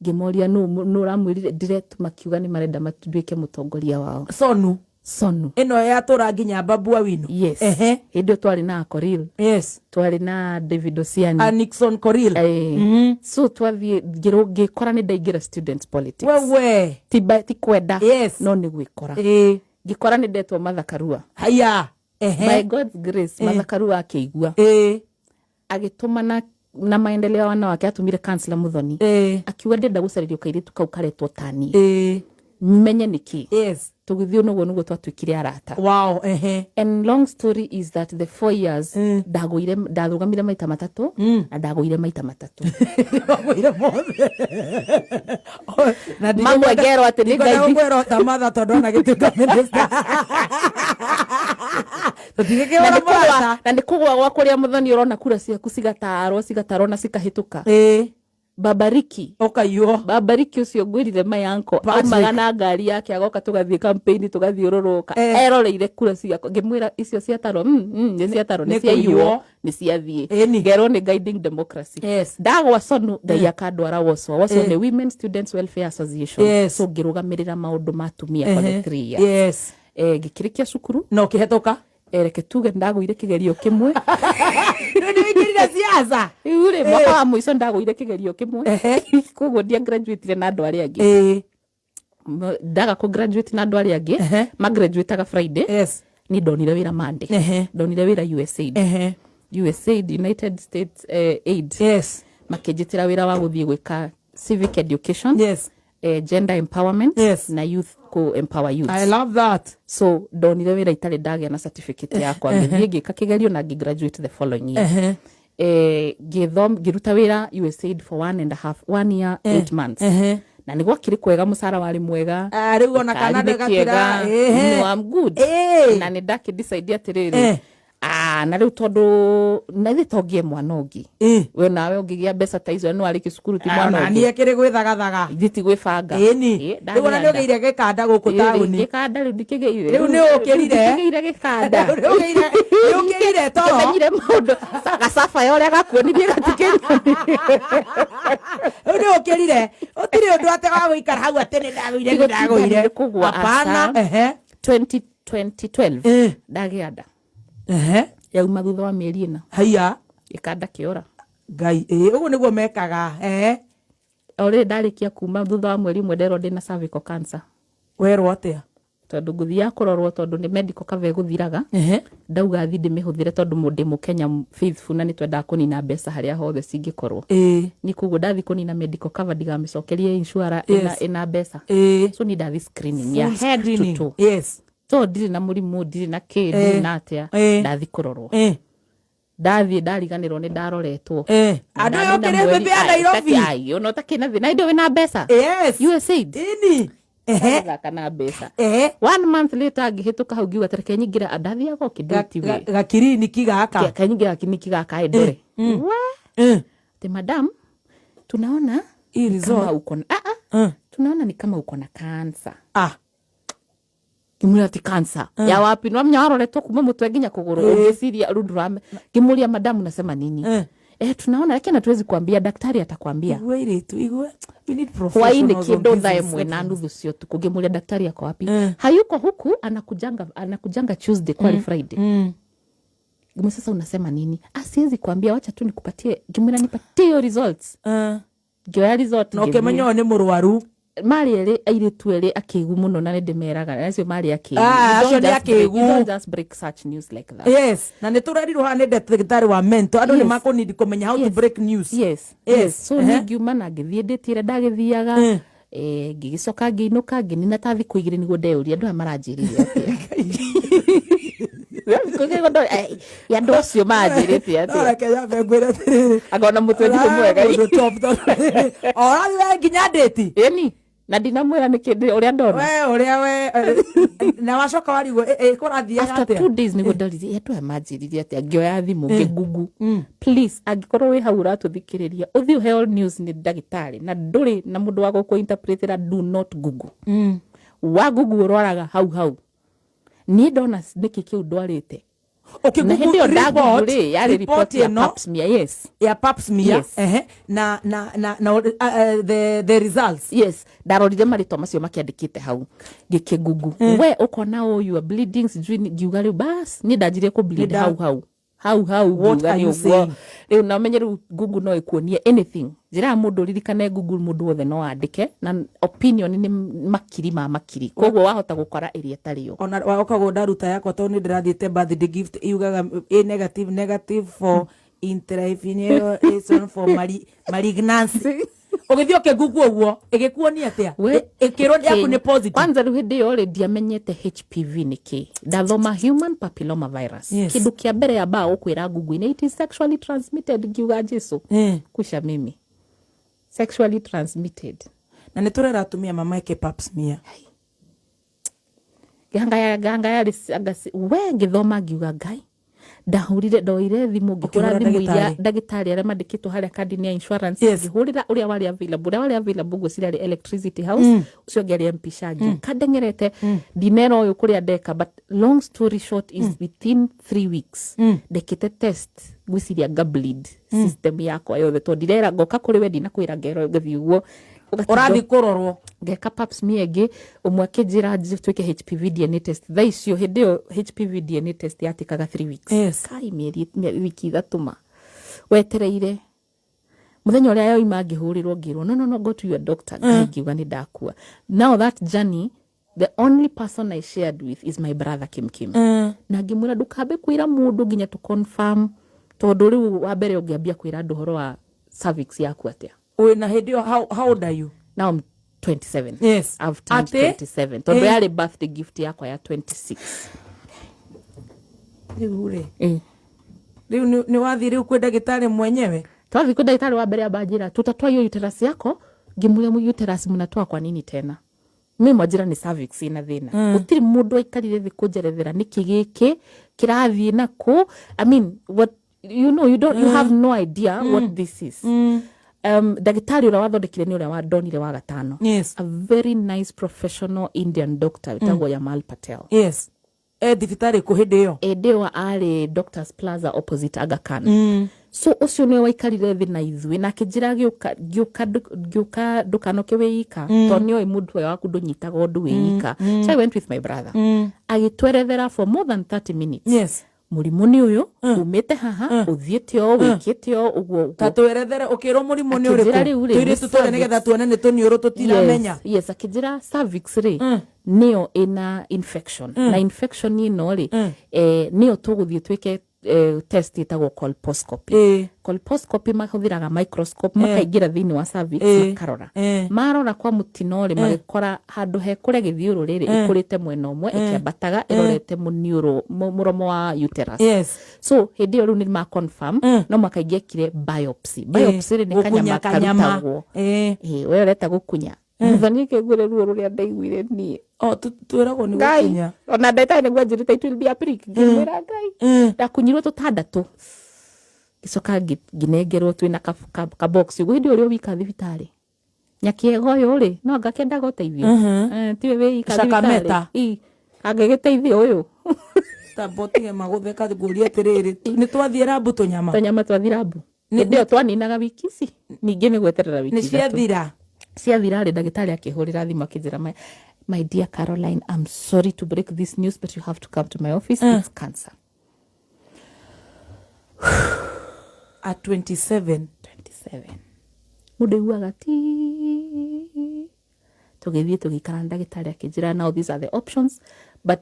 Ngĩmoria nũ ũramwĩrire direct makiuga nĩ marenda matuĩke mũtongoria wao. Sonu. Sonu. Ĩno yatũra nginya Babua Wino. Yes. Ehe. Hĩndĩ ĩyo twarĩ na Akoril. Yes. Twarĩ na David Osiani. A Nixon Koril. So twathiĩ ngĩkora nĩ ndaingĩra students politics. Wewe. Ti kwenda. Yes. No nĩ gwĩkora. Ngĩkora nĩ ndetwo Martha Karua. Haya. Ehe. By God's grace Martha Karua akĩigua. Agĩtũmana na maendeleo wanawake atumire kansela Muthoni. Akiuga ndĩrenda gũcarĩrio kairĩtu kau karetwo tani. Menye nĩkĩ. Tũgĩthiĩ ũguo nĩguo twatuĩkire arata. Wow, ehe. And long story is that the 4 years ndagũire, ndarũgamire maita matatũ na ndagũire maita matatũ. Wagũire mothe. Na Mamwe ngerwo atĩ nĩ ndikwenda Ngai. gũkwĩra Tamatha tondũ ona gĩtuĩka minister. Na Tũtingĩkĩhũra nĩ kũgwa- mũrata. Na nĩ kũgwa gwa kũrĩa mũthoni ũrona kura ciaku cigatarwo cigatarwo na cikahĩtũka. Babariki. Ũkaiywo. Babariki ũcio ngwĩrire my uncle Patrick. aumaga na ngari yake agoka tũgathiĩ campaign tũgathiũrũrũka eroreire kura ciakwa ngĩmwĩra icio ciatarwo nĩ ciatarwo nĩ nĩ ciaiywo kũiywo. Nĩ ciathiĩ. Ngerwo nĩ guiding democracy. Ndagwa Sonu Ngai akandwara WOSWA. WOSWA nĩ Women Students Welfare Association. So ngĩrũgamĩrĩra maũndũ ma atumia for the 3 years. Ngĩkĩrĩkia cukuru. Na ũkĩhetũka. Reke tuge ndagũire kĩgerio kĩmwe. Rĩu nĩ wĩingĩrire siasa. Rĩu rĩ mwaka wa mũico ndagũire kĩgerio kĩmwe, koguo ndia graduate na andũ arĩa angĩ. Ndaga kũ graduate na andũ arĩa angĩ ma graduateaga Friday, ni ndonire wĩra Monday. Ndonire wĩra USAID. USAID, United States Aid. Makĩnjĩtĩra wĩra wa gũthiĩ gwĩka civic education, gender empowerment na youth, ku empower youth. I love that. So ndonire wĩra itarĩ ndagĩa na certificate yakwa. Ngĩthiĩ ngĩka kĩgerio na ngĩ graduate the following year. Ngĩruta wĩra USAID for one and a half, 1 year 8 months. Na nĩ gwakĩrĩ kwega, mũcara warĩ mwega. Ah, rĩu ona kana Gĩkari nĩ ndĩgatira. kĩega. No, I'm good. Na nĩ ndakĩ decide atĩrĩrĩ, ah, na rĩu tondũ na ithe tongĩe mwana ũngĩ, we nawe ũngĩgĩa mbeca ta icio no arĩki cukuru ti mwana Ona ũngĩ. niĩ kĩrĩ gwĩthagathaga. Ithuĩ ti gwĩbanga. Ĩni. Rĩu ona nĩ ũgĩire gĩkanda gũkũ taũni. Gĩkanda rĩu ndikĩgĩire. Rĩu nĩ ũkĩrire. Ndikĩgĩire gĩkanda. Rĩu nĩ ũkĩrire toro. Kĩmenyire maũndũ gacaba ya ũrĩa gakuonirie gatikĩnyoni. Rĩu nĩ ũkĩrire. Ũtirĩ ũndũ atĩ wa gũikara hau atĩ nĩ ndagũire nĩ Tigũtinda ndagũire. nĩ kũgwa, Hapana. aca. 2012 ndagĩa nda. Yauma thutha wa mĩeri 4. Haiya. Gĩkanda kĩora. Ngai, ĩ ũguo nĩguo mekaga. O rĩrĩ ndarĩkia kuma thutha wa mweri 1 nderwo ndĩna cervical cancer. Werwo atĩa? Tondũ ngũthiaga kũrorwo tondũ nĩ medical cover ĩgũthiraga. Ndauga thi ndĩmĩhũthĩre tondũ ndĩ mũkenya faithful na nĩ twendaga kũnina mbeca harĩa hothe cingĩkorwo. Ni koguo ndathi kũnina medical cover ndigamĩcokerie insurer ĩna mbeca. So ni ndathi screening ya Full head to screening. toe. So ndirĩ na mũrimũ, ndirĩ na kĩ, ndirĩ na atĩa. Ndathi kũrorwo. Ndathiĩ ndariganĩrwo nĩ ndaroretwo. Andũ aya ũkĩrĩ mbembe ya Nairobi. Ona ũtakĩ na thĩna hĩndĩ ĩyo wĩna mbeca. USAID. Ĩni. Gũthaka na mbeca. One month later ngĩhĩtũka hau ngiuga tareke nyingĩre, ndathiaga o kĩndũ tiwe. Gakiriniki gaka. Kanyingĩra kiniki gaka ĩ ndore. We! Ati madam, tunaona Hii ni kama result. uko na ah, ah, tunaona ni kama uko na cancer. Ngĩmwĩra ati cancer ya wapi? No menya waroretwo kuma mũtwe nginya kũgũrũ ũngĩciria rĩu ndũrame. Ngĩmũria, madam, unasema nini? Tunaona lakini hatuwezi kuambia, daktari atakwambia. Igua irĩtu, igua. We need Hwainĩ professionals on kĩndũ this thaa 1 na settings. nuthu cia ũtukũ ngĩmũria, daktari ako wapi? Hayuko huku, anakujanga Tuesday, kwari Friday. Ngĩmwĩra, sasa unasema nini? Ah, siwezi kuambia, wacha tu nikupatie. Ngĩmwĩra nipatie hiyo results. Ngĩoya result Na ũkĩmenya ũyũ nĩ mũrwaru. Marĩ erĩ airĩtu erĩ akĩgu mũno na nĩ ndĩmeraga acio marĩ akĩgu. Ah, You don't acio nĩ just break- you akĩgu. don't just break such news like that. Yes, na nä tå rerirwo haha nä ndagĩtarĩ wa mento andå nä makå kũmenya how to break news. Yes. So niĩ ngiuma na ngĩthiĩ ndĩtire ndagĩthiaga, ngĩgĩcoka ngĩinũka ngĩnina ta thikũ 2 nĩguo ndeyũria andũ aya maranjĩrĩire atĩa. Thikũ 2 nĩguo andũ acio manjĩrĩte No atĩa. reke nyambe ngwĩre atĩrĩrĩ. Angona mũtwe ndirĩ mwega. Mũndũ top tondũ orathiĩ we nginya ndĩti. Ĩni na ndinamwĩra nĩkĩ ũrĩa ndona. We ũrĩa we na wacoka warigwo kũrathiaga After atĩa. 2 days nĩguo ndoririe andũ aya manjĩrire atĩa. Ngĩoya thimũ ngĩngungu. Please, angĩkorwo wĩ hau ũratũthikĩrĩria ũthiĩ ũheo news nĩ ndagĩtarĩ na ndũrĩ na mũndũ wa gũkũ-interpretera, do not google. Wa google ũrwaraga hau hau. Niĩ ndona nĩkĩ kĩu ndwarĩte na hĩndĩ ĩyo ndagoogle rĩ yarĩ report ya ĩno pap smear, yes. Ya pap smear. Yes. Ehe, na the results. Yes, ndarorire marĩtwa macio makĩandĩkĩte hau ngĩkĩngungu we ũkona oh, you are bleeding sijui ngiuga rĩu bas niĩ ndanjirie kũ bleed hau hau hau hau. What Ngiuga are nĩ you ũguo saying? Rĩu na ũmenye rĩu Google no ĩkuonie anything. Njĩra ya mũndũ ũririkane Google mũndũ wothe no andĩke na opinion nĩ makiri ma makiri, koguo wahota gũkora ĩrĩa ĩtarĩ yo. Ona wakoragwo ndaruta yakwa tondũ nĩ ndĩrathiĩte birthday gift yugaga a negative, negative for Intraepithelial for malignancy. Ũgĩthiĩ ũkĩngungu ũguo, ĩgĩkuonia atĩa? Ĩkĩrwo yaku nĩ positive. Kwanza rĩu hĩndĩ ĩyo rĩ, ndiamenyete HPV nĩ kĩ. Ndathoma human papilloma virus. Kĩndũ kĩa mbere yambaga gũkwĩra ngungu-inĩ, it is sexually transmitted. Ngiuga Jesu kusha mimi sexually transmitted. Na nĩ tũrera atumia mameke pap smear. Ngĩhangaya ngĩhangaya rĩ- we ngĩthoma ngiuga Ngai, ndahũrire, ndoire thimũ ngĩhũra Ũkĩhũra thimũ iria ndagĩtarĩ. Ndagĩtarĩ arĩa mandĩkĩtwo harĩa kandi-inĩ ya insurance. Ngĩhũrĩra ũrĩa warĩ available, ũrĩa warĩ available ngwĩciria arĩ Electricity House, ũcio ũngĩ arĩ MP Shangi. Kandengerete ndinera ũyũ kũrĩa ndeka, but long story short is within 3 weeks ndekĩte test, ngwĩciria nga bleed system yakwa yothe, tondũ ndirera ngoka kũrĩ we, ndinakwĩra ngero ngathiĩ ũguo. Ũgatinda Ũrathiĩ kũrorwo. Ngeka pap smear ĩngĩ, ũmwe akĩnjĩra twĩke HPV DNA test. Thaa icio, hĩndĩ ĩyo HPV DNA test yatĩkaga 3 weeks. Kai, mĩeri wiki 3 ma wetereire. Mũthenya ũrĩa yoima ngĩhũrĩrwo, ngĩrwo, "No, no, no, go to your doctor." Ngai, ngiuga nĩ ndakua. Now that journey, the only person I shared with is my brother Kim Kim, na ngĩmwĩra, "Ndũkambe kwĩra mũndũ nginya tũ confirm, tondũ rĩu wa mbere ũngĩambia kwĩra andũ ũhoro wa cervix yaku atĩa?" Wĩ na hĩndĩ ĩyo, how old are you? Now I'm 27. I've turned Atĩ? 27, tondũ yarĩ birthday gift yakwa ya 26. Rĩu rĩ, rĩu nĩ wathiĩ rĩu kwĩ ndagĩtarĩ mwenyewe? Twathiĩ kwĩ ndagĩtarĩ wa mbere, amba njĩra, "Tutatoa hiyo uterus yako." Ngĩmũria, "Uterus mnatoa kwa nini tena? Mi mwanjĩra nĩ cervix ĩna thĩna." Gũtirĩ mũndũ aikarire thĩ kũnjerethera nĩkĩ gĩkĩ kĩrathiĩ nakũ. I mean, what you know, you don't, you have no idea what this is. Ndagĩtarĩ ũrĩa wathondekire nĩ ũrĩa wandonire wa gatano, a very nice professional Indian doctor wĩtagwo Yamal Patel. Yes, e thibitarĩ kũ hĩndĩ ĩyo? Hĩndĩ ĩyo arĩ Doctors Plaza opposite Aga Khan. So ũcio nĩwe waikarire thĩ na ithuĩ na akĩnjĩra, "Gĩũka, gĩũka, gĩũka, ndũkanoke wĩ ika, tondũ nĩoĩ mũndũ ũyũ waku ndũnyitaga ũndũ wĩ ika." So I went with my brother, agĩtwerethera for more than 30 minutes mũrimũ nĩ ũyũ, umĩte haha, ũthiĩte ũũ, wĩkĩte ũũ, ũguo ũguo. Ta twerethere, ũkĩrwo mũrimũ nĩ Akĩnjĩra ũrĩkũ? rĩu rĩ, Tũirĩtu nĩ tũrĩa cervix. nĩgetha tuone nĩ tũniũrũ tũtiramenya. Yes, akĩnjĩra cervix rĩ, nĩyo ĩna infection, na infection ĩno rĩ, nĩyo tũgũthiĩ twĩke test ĩtagwo colposcopy. Colposcopy mahũthĩraga microscope, makaingĩra thĩinĩ wa cervix, makarora. Marora kwa mũtino rĩ, magĩkora handũ he kũrĩa gĩthiũrũrĩ rĩ, ĩkũrĩte mwena ũmwe, ĩkĩambataga ĩrorete mũniũrũ, mũromo wa uterus. So hĩndĩ ĩyo rĩu nĩ ma confirm no mũhaka ingĩekire biopsy. Biopsy rĩ, nĩ Gũkunya kanyama kanyama. karutagwo. Ĩĩ, we ũreta gũkunya mũthoni, kĩngwĩre ruo rũrĩa ndaiguire niĩ. O twĩragwo nĩ Ngai. gũkunya. Ona ndagĩtarĩ nĩguo anjĩrĩte, "It will be a prick." Ngĩmwĩra, "Ngai." Ndakunyirwo tũtandatũ, ngĩcoka ngĩnengerwo twĩna ka box ũguo. Hĩndĩ ĩyo ũrĩ wika thibitarĩ, nyakĩega ũyũ rĩ, no anga kĩendaga ũteithio. Tiwe wĩ ika Shakameta. thibitarĩ. Ĩ, angĩgĩteithio ũyũ. Tambotige magũtheka, ngũrie atĩrĩrĩ, nĩ twathiĩ rambu tũnyama? Tũnyama twathi rambu. Hĩndĩ ĩyo twaninaga wiki ici, ningĩ nĩ gweterera wiki Nĩ 3. Ciathira? Ciathira rĩ, ndagĩtarĩ akĩhũrĩra thimũ akĩnjĩra, My dear Caroline, I'm sorry to break this news, but you have to come to my office. It's cancer." At 27? 27. Mũndũ aiguaga ti. Tũgĩthiĩ tũgĩikara na ndagĩtarĩ, akĩnjĩra, "Now these are the options," but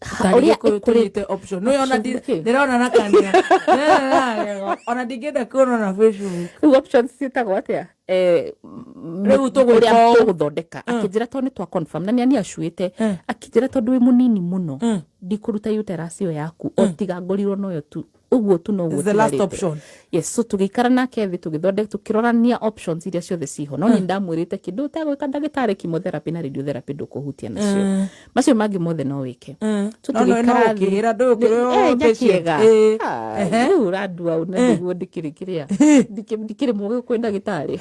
ũrĩa ũrĩa ĩkũrĩte option no ona Options nĩkĩ? Ndĩrona na kanua. Ndĩrona na magego. Ona ndingĩenda kuona na Facebook. Rĩu options ciĩtagwo atĩa? Rĩu tũgwĩka Ũrĩa ũũ. tũgũthondeka. Akĩnjĩra tondũ nĩ twa confirm na nĩ aniacuĩte, akĩnjĩra, "Tondũ wĩ mũnini mũno, ndikũruta uterus ĩyo yaku, o tiga ngorirwo noyo tu ũguo tu noguo It's the last tigarĩte." option. Yes. So tũgĩikara nake thĩ, tũgĩthondeka, tũkĩrorania options iria ciothe ciho, no nĩ ndamwĩrĩte kĩndũ ũtegwĩka ndagĩtarĩ, chemotherapy na radiotherapy ndũkũhutia nacio, macio mangĩ mothe no wĩke. So No, no, no, tũgĩikara thĩ. ũkĩĩra, ndũĩ ũkĩrĩ patient. Nyakĩega. Rĩu ũrandua ũna nĩguo ndikĩrĩ kĩrĩa ndikĩrĩ mũgĩ kwĩ ndagĩtarĩ.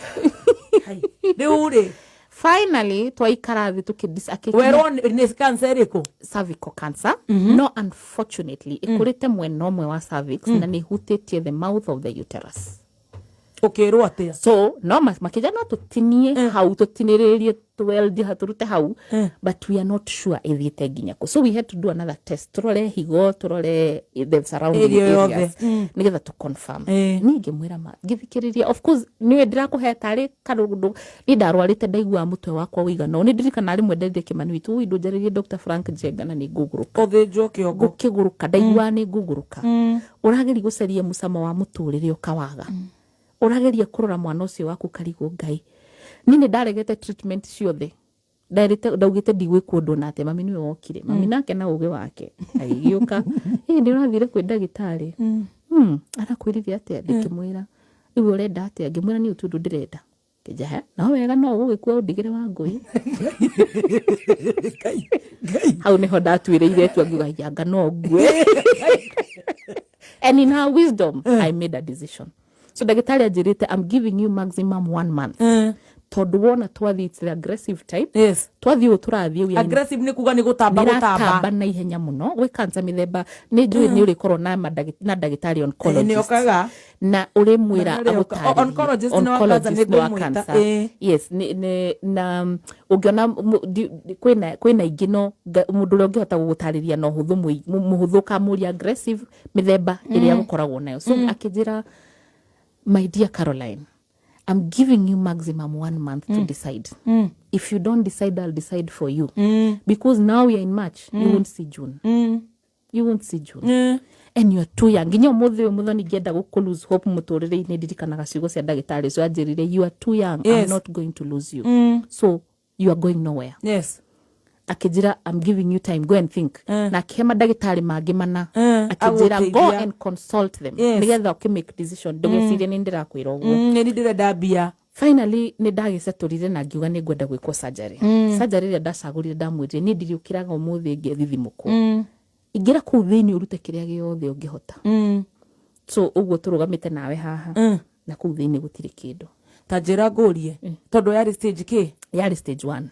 Rĩu rĩ, Finally twaikara thĩ tũkĩ werwo nĩ cancer ĩrĩkũ? Cervical cancer, no unfortunately ĩkũrĩte mwena ũmwe wa cervix na nĩ ĩhutĩtie the mouth of the uterus. Ũkĩrwo atĩa? So no makĩnja no tũtinie hau, tũtinĩrĩrie, tweld tũrute hau, but we are not sure ĩthiĩte nginya kũ, so we had to do another test, tũrore higo, tũrore the surrounding Area yothe. areas, nĩgetha tũ confirm. Niĩ ngĩmwĩra ma ngĩthikĩrĩria, of course nĩwe ndĩrakũhe tarĩ karũndũ. Niĩ ndarwarĩte, ndaiguaga mũtwe wakwa ũigana ũũ. Nĩ ndirikana rĩmwe nderire Kĩmani witũ, "Ũi, ndũnjarĩrie Dr. Frank Njenga na nĩ ngũgũrũka." Ũthĩnjwo kĩongo. Ngũkĩgũrũka, ndaiguaga nĩ ngũgũrũka. Ũrageria gũcaria mũcamo wa mũtũrĩre, ũkawaga. Ũrageria kũrora mwana ũcio waku, karigwo Ngai. Niĩ nĩ ndaregete treatment ciothe, nderĩte, ndaugĩte ndigwĩkwo ũndũ ona atĩa. Mami nĩwe wokire, mami nake na ũgĩ wake agĩgĩũka, "Ĩ, nĩ ũrathire kwĩ ndagĩtarĩ? Arakwĩrire atĩa?" Ndĩkĩmwĩra. "Rĩu ũrenda atĩa?" Ngĩmwĩra, "Niĩ ũndũ ndĩrenda." Kĩnja, "He, no wega no ũgũgĩkua ũndigĩre wa ngũi." Ngai, Ngai. Hau nĩho ndatuĩrĩire itua, ngiuga yanga no ngue. And in her wisdom, I made a decision. So ndagĩtarĩ anjĩrĩte, "I'm giving you maximum one month, tondũ wona twathiĩ, it's the aggressive type. Twathiĩ ũũ tũrathiĩ, we are in Aggressive nĩ kuga nĩ gũtamba gũtamba. Nĩratamba na ihenya mũno. Gwĩ cancer mĩthemba, nĩ njũĩ nĩ ũrĩkorwo na ndagĩtarĩ Nĩ oncologist okaga. Na ũrĩmwĩra Na nĩ ũrĩoka. agũtarĩrie. Oncologist nĩ wa cancer, Oncologist nĩ wa nĩ ngũmwĩta. cancer. Yes, na ũngĩona kwĩna ingĩ, no mũndũ ũrĩa ũngĩhota gũgũtarĩria na ũhũthũ, mũhũthũ, ũkamũria aggressive mĩthemba ĩrĩa gũkoragwo nayo. So akĩnjĩra, "My dear Caroline, I'm giving you maximum one month to decide. If you don't decide, I'll decide for you, because now we are in March, you won't see June. You won't see June and you are too young." Nginya ũmũthĩ ũyũ, mũthoni, ngĩenda gũkũ lose hope mũtũrĩre-inĩ, ndirikanaga ciugo cia ndagĩtarĩ ũcio anjĩrire, "You are too young. I'm not going to lose you, so you are going nowhere." Akĩnjĩra, "I'm giving you time, go and think." Na akĩhe mandagĩtarĩ mangĩ mana, akĩnjĩra, "Go Agũteithia. and consult them, nĩgetha ũkĩ make decision. Ndũgecirie nĩ ndĩrakwĩra ũguo." Nĩ ndĩrenda mbia. Finally nĩ ndagĩcetũrire na ngiuga nĩ ngwenda gwĩkwo surgery. Surgery ĩrĩa ndacagũrire, ndamwĩrire, "Niĩ ndiriũkĩraga ũmũthĩ ngethithimũkwo. Ingĩra kũu thĩinĩ ũrute kĩrĩa gĩothe ũngĩhota." So ũguo tũrũgamĩte nawe haha, na kũu thĩinĩ gũtirĩ kĩndũ. Ta njĩra ngũrie, tondũ yarĩ stage kĩ? Yarĩ stage one.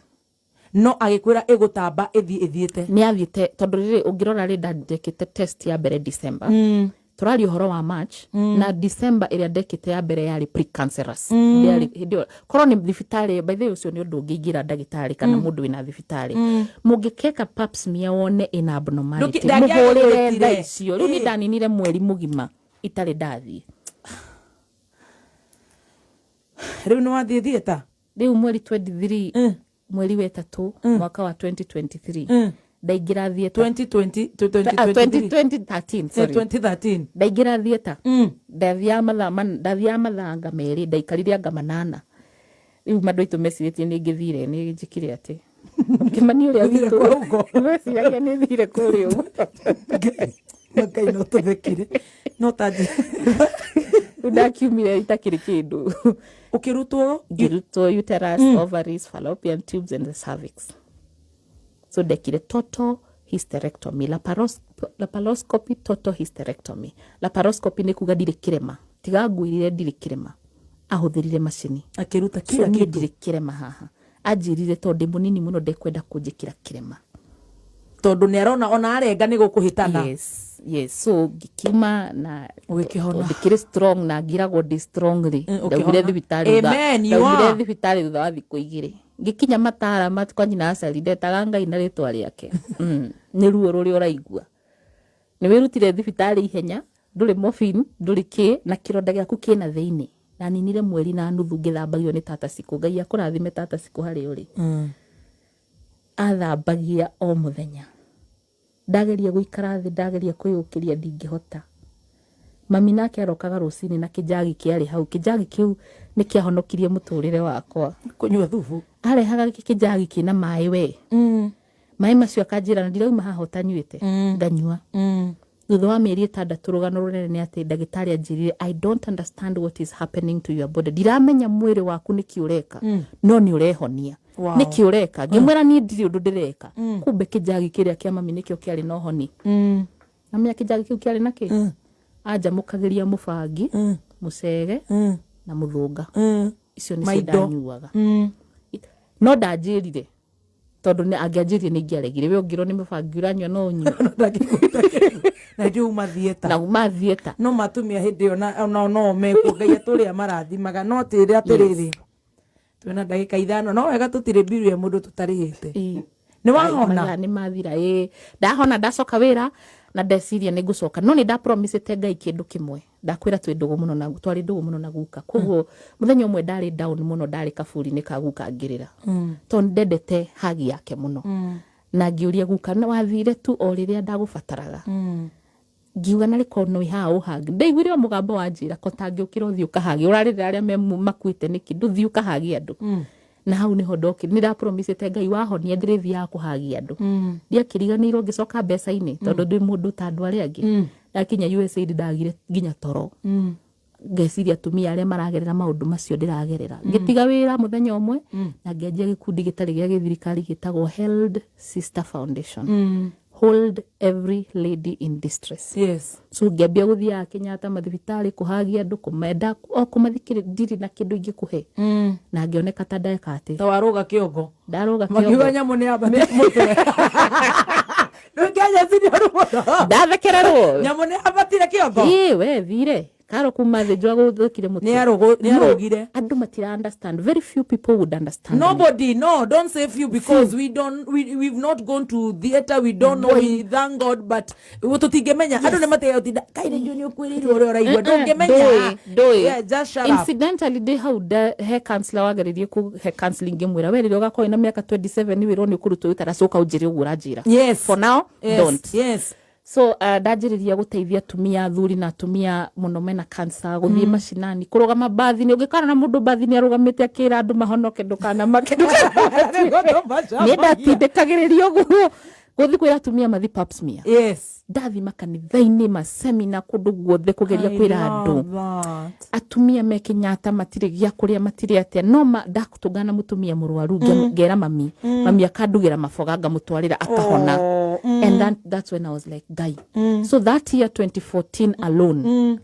No agĩkwĩra ĩgũtamba ĩthiĩ ĩthiĩte. Nĩ athiĩte, tondũ rĩrĩ ũngĩrora rĩ, ndandĩkĩte test ya mbere December, tũraria ũhoro wa March, na December ĩrĩa ndekĩte ya mbere yarĩ precancerous. Ndĩarĩ hĩndĩ ĩyo korwo nĩ thibitarĩ. By the way, ũcio nĩ ũndũ ũngĩ ingĩra ndagĩtarĩ kana mũndũ wĩna thibitarĩ, mũngĩkeka pap smear wone ĩna abnormality, Ndangĩagĩgwĩtire. mũhũrĩre thaa icio. Rĩu niĩ ndaninire mweri mũgima itarĩ ndathiĩ. Rĩu nĩ wathiĩ thiĩta? Rĩu mweri 23, mweri wa ĩtatũ, mwaka wa 2023, ndaingĩra theatre. 2020? Ah, 2023? 2013, sorry. 2013. Ndaingĩra theatre, ndathiaga mathaa anga 2, ndaikarire anga 8. Rĩu mandũ aitũ mecirĩtie nĩ ngĩthire, nĩ njĩkire atĩ Kĩmani ũrĩa Ũthire witũ kwa ũgo. meciragia nĩ thire kũrĩa ũguo. Ngai, Ngai, no tũthekire no tanji. Rĩu ndakiumire itakĩrĩ kĩndũ. Ũkĩrutwo? Ngĩrutwo uterus, ovaries, fallopian tubes and the cervix. So ndekire total hysterectomy, laparoscopy total hysterectomy. Laparoscopy nĩ kuga ndirĩ kĩrema, tiga ngwĩrire ndirĩ kĩrema, ahũthĩrire macini Akĩruta so kila niĩ kitu. Ndirĩ kĩrema haha. Anjĩrire tondũ ndĩ mũnini mũno, ndekwenda kũnjĩkĩra kĩrema. Tondũ nĩ arona ona arenga nĩ gũkũhĩtana. Yes, so ngĩkiuma na Ũgĩkĩhona. Ndĩkĩrĩ strong na ngiragwo ndĩ strong rĩ. Ũkĩhona. Ndaumire thibitarĩ Amen, you ndaumire are. thibitarĩ thutha wa thikũ 2, ngĩkinya matara kwa nyina acari, ndetaga Ngai na rĩtwa rĩake. Nĩ ruo rũrĩa ũraigua nĩ wĩrutire thibitarĩ ihenya, ndũrĩ morphine, ndũrĩ kĩ, na kĩronda gĩaku kĩna thĩinĩ. Na ninire mweri na nuthu ngĩthambagio nĩ tata Cikũ. Ngai akũrathime, tata Cikũ, harĩa ũrĩ. Athambagia o mũthenya. Ndageria gũikara thĩ, ndageria kwĩyũkĩria, ndingĩhota. Mami nake arokaga rũcinĩ na kĩnjagi kĩarĩ hau. Kĩnjagi kĩu nĩ kĩahonokirie mũtũrĩre wakwa. Kũnyua thubu. Arehaga kĩnjagi kĩna maĩ, we maĩ macio akanjĩra na ndirauma haha ũtanyuĩte. Nganyua. Thutha wa mĩeri 6, rũgano rũnene nĩ atĩ ndagĩtarĩ anjĩrire, "I don't understand what is happening to your body. Ndiramenya mwĩrĩ waku nĩkĩ ũreka, no nĩ ũrehonia." "Nĩkĩ ũreka?" Ngĩmwĩra, "Niĩ ndirĩ ũndũ ndĩreka." Kumbe kĩnjagi kĩrĩa kĩa mami nĩkĩo kĩarĩ na ũhoni. Namenya kĩnjagi kĩu kĩarĩ na kĩ, anjamũkagĩria mũbangi, mũcege na mũthũnga. Icio nĩcio Maindo. ndanyuaga. No ndanjĩrire, Tondũ angĩanjĩrire nĩ ingĩaregire. We ũngĩrwo nĩ mũbangi ũranyua no ũnyue? Na ndĩ uma theatre. Na uma theatre. No matumia hĩndĩ ĩyo na no no mekuo Ngai atũrĩa marathimaga no tĩre atĩrĩrĩ, twĩna ndagĩka 5, no wega tũtirĩ mbiru ya mũndũ tũtarĩhĩte. Nĩ wahona? Mathaa nĩ mathira. Ĩĩ, ndahona, ndacoka wĩra na ndeciria nĩ ngũcoka, no nĩ ndapromisĩte Ngai kĩndũ kĩmwe. Ndakwĩra twĩ ndũgũ mũno na twarĩ ndũgũ mũno na guka, koguo mũthenya ũmwe ndarĩ down mũno, ndarĩ kaburi-inĩ ka guka ngĩrĩra, tondũ nĩ ndendete hagi yake mũno, na ngĩũria guka, "Na wathire tu o rĩrĩa ndagũbataraga?" Ngiuga narĩ korwo no haha ũhagi. Ndaiguire o mũgambo wanjĩra ko tangĩũkĩra ũthiĩ ũkahage, ũrarĩrĩra arĩa me makuĩte nĩkĩ? Ndũthiĩ ũkahage andũ. Na hau nĩho ndokire, nĩ ndapromisĩte Ngai wahonia ndĩrĩthiaga kũhagia andũ. Ndiakĩriganĩirwo, ngĩcoka mbeca-inĩ, tondũ ndĩ mũndũ ta andũ arĩa angĩ. Ndakinya USAID ndagire nginya toro, ngeciria atumia arĩa maragerera maũndũ macio ndĩragerera. Ngĩtiga wĩra mũthenya ũmwe na ngĩanjia gĩkundi gĩtarĩ gĩa gĩthirikari gĩtagwo Held Sister Foundation, Hold Every Lady in Distress. So ngĩambia gũthiaga Kenyatta, mathibitarĩ, kũhagia andũ, kũmenda o kũmathikĩrĩria, ndirĩ na kĩndũ ingĩkũhe, na ngĩoneka ta ndeka atĩ Ta warũga kĩongo. Ndarũga Makiuga kĩongo. Nyamũ nĩ yambatire mũtwe. Rĩu Kenya senior mũno. Ndathekererwo. Nyamũ nĩ yambatire kĩongo. Ĩĩ, we thire karo kuma thĩ njwa gũthũkire mũtwe. Nĩ arũgire. Andũ matira understand, very few people would understand me. Nobody, no, don't say few because we don't, we've not gone to theater, we don't know, we thank God, but tũtingĩmenya. Andũ nĩ matiga gũtinda, kaĩ rĩngĩ nĩ ũkwĩrĩirwo ũrĩa ũraigua, ndũngĩmenya. Ndũĩ. Yeah, just shut up. Incidentally, ndĩ hau he counselor wageririe kũhe counseling, ngĩmwĩra, we rĩrĩa ũgakorwo wĩna mĩaka 27 wĩrwo nĩ ũkũrutwo ũtaracoka ũnjĩre ũguo ũranjĩra. For now, don't. So ndanjĩrĩria gũteithia atumia, athuri na atumia mũno mena cancer, gũthiĩ macinani, kũrũgama bathi-inĩ. Ũngĩkora na mũndũ bathi-inĩ arũgamĩte akĩra andũ mahonoke, ndũkanamake, nĩ ndatindĩkagĩrĩria ũguo gũthiĩ kwĩra atumia mathi pap smear. Ndathi makanitha-inĩ, masemina, kũndũ guothe kũgeria I kwĩra andũ love that. Atumia me Kenyatta matirĩ gĩa kũrĩa, matirĩ atĩa, no ma ndatũngana na mũtumia mũrwaru, ngera mami, mami akandugĩra maboga, ngamũtwarĩra, akahona. Oh, And that's when I was like, Ngai. So that year 2014 alone,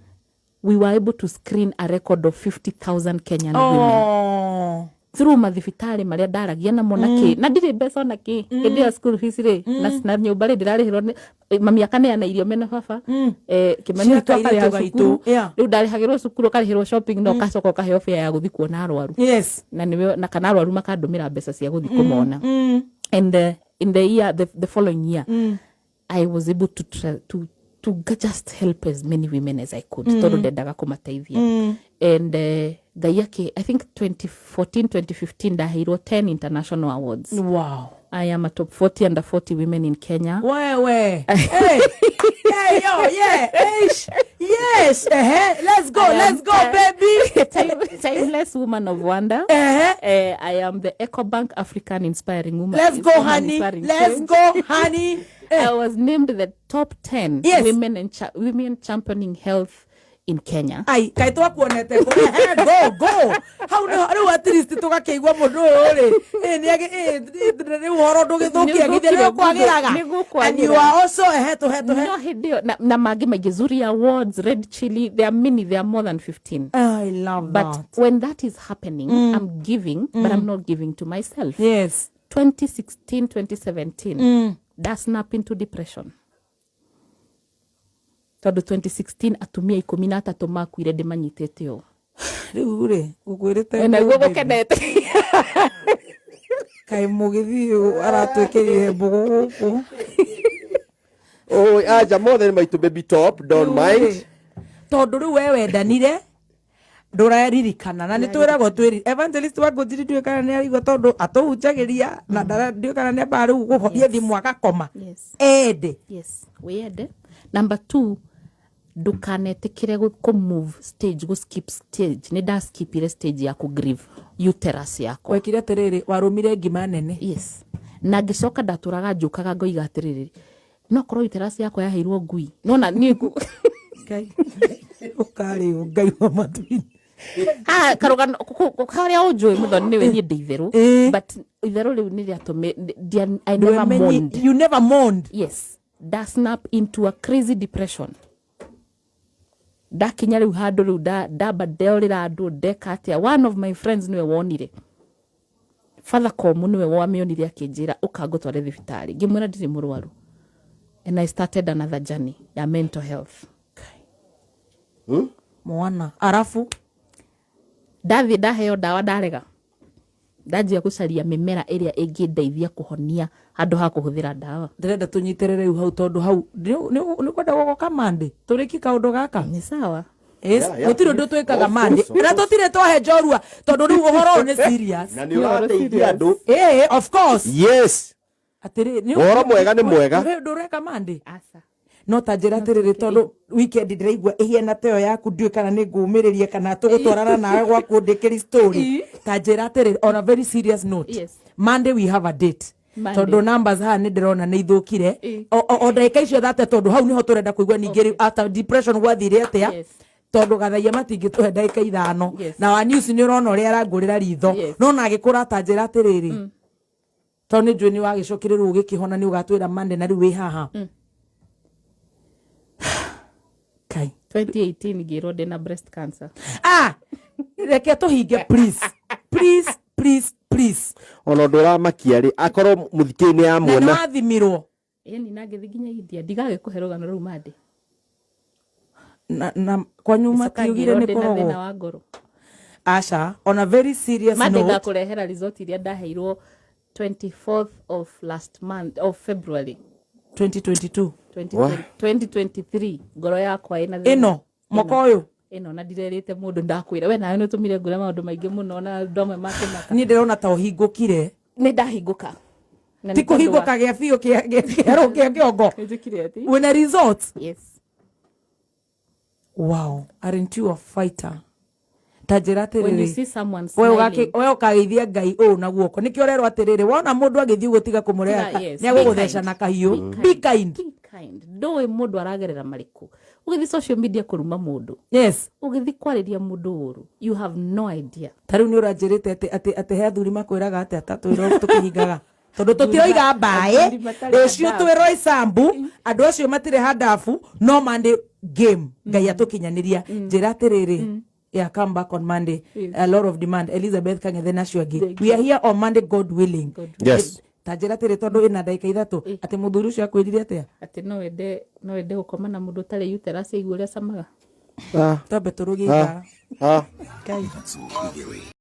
we were able to screen a record of 50,000 Kenyan women through mathibitarĩ marĩa ndaragia namo na kĩ, na ndirĩ mbeca ona kĩ hĩndĩ ĩyo. School fees rĩ, na nyũmba rĩ, ndĩrarĩhĩrwo mami akaneana irio mena baba, Kĩmani. Cia witũ kairĩtu akarĩha gaitũ, cukuru. Rĩu ndarĩhagĩrwo cukuru, ũkarĩhĩrwo shopping, na ũgacoka ũkaheo fare ya gũthiĩ kuona arwaru. Na nĩwe na kana arwaru makandũmĩra mbeca cia gũthiĩ kũmona. And in the year the following year, I was able to try, to just help as many women as I could, tondũ ndendaga kũmateithia. And Ngai akĩ, I think 2014 2015 ndaheirwo 10 international awards. I am a top 40 under 40 women in Kenya. Wewe. Hey. Hey, yo, yeah. Eish. Yes. Let's go. I am, Let's go, baby. Timeless woman of wonder. I am the EcoBank African Inspiring Woman. Let's go, Woman honey. Inspiring Let's Change. go, honey. I was named the top 10 women and women championing health in Kenya. Ai, kaĩ twakuonete kũ? Ehe, go go hau nĩho rĩu at least tũgakĩigua mũndũ ũyũ rĩ, ĩ, nĩ rĩu ũhoro ndũgĩthũkia githĩ Nĩũthũkire. nĩ ũkwagĩraga. Nĩgũkwagĩra. And you are also, ehe, tũhe tũhe. No hĩndĩ ĩyo na mangĩ maingĩ, Zuri Awards, Red Chili, there are many, there are more than 15. I love But that. when that is happening, I'm giving, but I'm not giving to myself. 2016 2017 that snap into depression, tondũ 2016 atumia 13 makuire ndĩmanyitĩte ũũ. Rĩu rĩ, ngũkwĩrĩte. Naguo gũkenete. Kaĩ mũgĩthiĩ aratwĩkĩrire mbũgũ gũkũ. Oi, aja mothe nĩ maitũ, baby top, don't mind. Tondũ rĩu we wendanire ndũraririkana na nĩ twĩragwo twĩri evangelist wa ngũnjiri, ndiũĩ kana nĩ araigua tondũ atũhunjagĩria na ndiũĩ kana nĩ ambaga rĩu gũhoria thimũ agakoma. Ende. Yes, wĩyende. Number two, ndũkanetĩkĩre kũ move stage, gũ skip stage. Nĩ ndaskipire stage ya kũ grieve uterus yakwa. Wekire atĩrĩrĩ, warũmire ngima nene. Yes, na ngĩcoka ndatũraga njũkaga ngoiga atĩrĩrĩ, no korwo uterus yakwa yaheirwo ngui nona niĩ Ngai ũkarĩo, Ngai wa matu-inĩ. Ah, karũgano karĩa ũnjũĩ mũthoni nĩwe niĩ ndĩ itherũ. But itherũ rĩu nĩ rĩatũmĩ I never mourned. You never mourned. Yes, nda snap into a crazy depression, ndakinya rĩu handũ rĩu ndamba ndeorĩra andũ ndeka atĩa. One of my friends nĩwe wonire. Father Komu nĩwe wamĩonire akĩnjĩra ũka ngũtware thibitarĩ, ngĩmwĩra ndirĩ mũrwaru, and I started another journey ya mental health. Mwana arabu. Ndathiĩ ndaheo ndawa ndarega, ndanjia gũcaria mĩmera ĩrĩa ĩngĩndeithia kũhonia handũ ha kũhũthĩra ndawa. Ndĩrenda tũnyitĩrĩre rĩu hau, tondũ hau nĩ kwenda gũgoka mande tũrĩki kaũndũ gaka. Nĩ sawa. Yes, Yeah. gũtirĩ ũndũ twĩkaga Of mande course, of na course. tũtirĩ twahe njorua, tondũ rĩu ũhoro ũyũ nĩ serious. Na nĩ ũrateithia andũ. Ĩĩ, of course. Yes. Atĩrĩ Ũhoro mwega nĩ mwega. Ndũreka mande Aca. No ta njĩra atĩrĩrĩ, tondũ weekend ndĩraigua ĩhiana ta ĩyo yaku, ndiũĩ kana nĩ ngũmĩrĩria kana tũgũtwarana nawe gwaku ndĩkĩri story. Ta njĩra atĩrĩrĩ, on a very serious note, Yes. Monday we have a date. Monday. Tondũ numbers haha nĩ ndĩrona nĩ ithũkire. Ĩ. O ndagĩka icio thate, tondũ hau nĩho tũrenda kũigua ningĩ rĩu after depression gwathire atĩa. Yes. Tondũ gathaia matingĩtũhe ndagĩka 5. Yes. Na wa news nĩ ũrona ũrĩa arangũrĩra ritho. Yes. No na agĩkũra, ta njĩra atĩrĩrĩ, tondũ nĩ njũĩ nĩ wagĩcokire rĩu ũgĩkĩhona, nĩ ũgatwĩra Monday na rĩu wĩ haha. Kai. 2018 ngĩrwo ndĩna breast cancer. Ah, reke tũhinge, please, please, please, please. Ona ũndũ ũramakia rĩ, akorwo mũthikĩri nĩ Na nĩ yamuona. wathimirwo? Ĩni, na ngĩthiĩ nginya India. Ndigagĩkũhe rũgano rũu mande. Na kwanyu Ngĩcoka matiugire ngĩrwo nĩ ndĩna thĩna kũrogwo? wa ngoro. Aca, on a very serious Mande note. ngakũrehera result iria ndaheirwo 24th of last month of February. 2022? 2020 2023. Ngoro yakwa ĩna thĩna. Ĩno mwaka ũyũ? Ĩno, na ndirerĩte mũndũ. Ndakwĩra we nawe nĩ ũtũmire ngũre maũndũ maingĩ mũno na andũ amwe makĩmaka. Niĩ ndĩrona ta ũhingũkire. Nĩ ndahingũka. Na Ti nĩ tondũ wa- kũhingũka gĩa biũ kĩa kĩongo. Nĩnjĩkire atĩ? Wĩna results? Yes. Wow, aren't you a fighter? Ta njĩra When you atĩrĩrĩ, see someone we smiling, we ũkageithia Ngai ũũ na guoko, nĩkĩo ũrerwo atĩrĩrĩ, wona mũndũ agĩthiĩ ũguo tiga kũmũreha. Tiga, yes, Nĩ agũgũtheca be kind. na kahiũ. Be kind. Be kind. Ndũĩ mũndũ aragerera marĩkũ. Ũgĩthiĩ social media kũruma mũndũ, Yes. ũgĩthiĩ kwarĩria mũndũ ũru, you have no idea. Ta rĩu nĩ ũranjĩrĩte atĩ he athuri makwĩraga atĩ atatwĩrwo tũkĩhingaga, tondũ tũtiroiga mbaĩ. Athuri matarĩ Rũciũ handabu. twĩrwo icambu, andũ acio matirĩ handabu, no Monday game Ngai atũkinyanĩria. Njĩra atĩrĩrĩ, yeah, come back on Monday. Yes. A lot of demand. Elizabeth Kang'ethe na acio angĩ. Thank We are here on Monday, God willing. God. Yes. Ta njĩra atĩrĩ, tondũ ĩna ndagĩka 3, atĩ mũthuri ũcio akwĩrire atĩa? Atĩ no wende gũkoma na mũndũ ũtarĩ uterus, aigua ũrĩa acamaga. Ah, Twambe tũrũgie ah, ithaa. ah. Ngai. 3.